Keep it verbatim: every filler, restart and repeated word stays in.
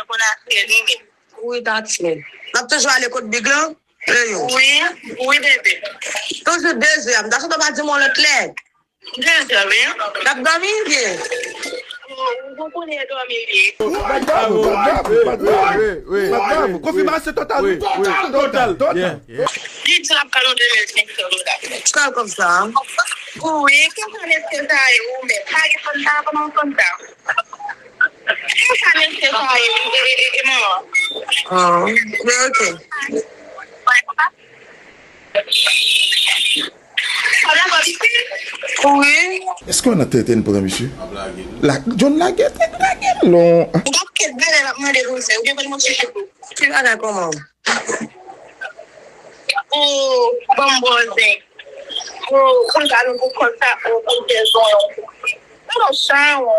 Pou n achte li menm. Wi, Tati. N ap toujou ale kot Big lan? Wi, wi, bebe. Toujou de zè. M ta sot pa di m yon lòt lè. De zè, wi. N ap dòmi byen. Ou konnen dòmi byen. Bravo, bravo, bravo, bravo. Konfimasyon total. Total, total, total. Li di l ap kal yon de mil senk san dola. Kal kòb sa. Wi, konsa mesye sa ye, ou menm. Pa gen fanm sa, pa gen fanm sa. Konsa mesye sa ye, e, e, e, e manman. Ah, men ok. Wi. Èske w nan tenten pran misye? La, John lage tèt, lage l non. Ou pa kèt bagay l ap mande pou l fè. Ou gen pou l manje chèk ou. Ki bagay kòman? Ou ban m bòzè. Ou, ou l ba nou pou kòb sa, ou, ou bezwen yon. Ou nan chan, ou.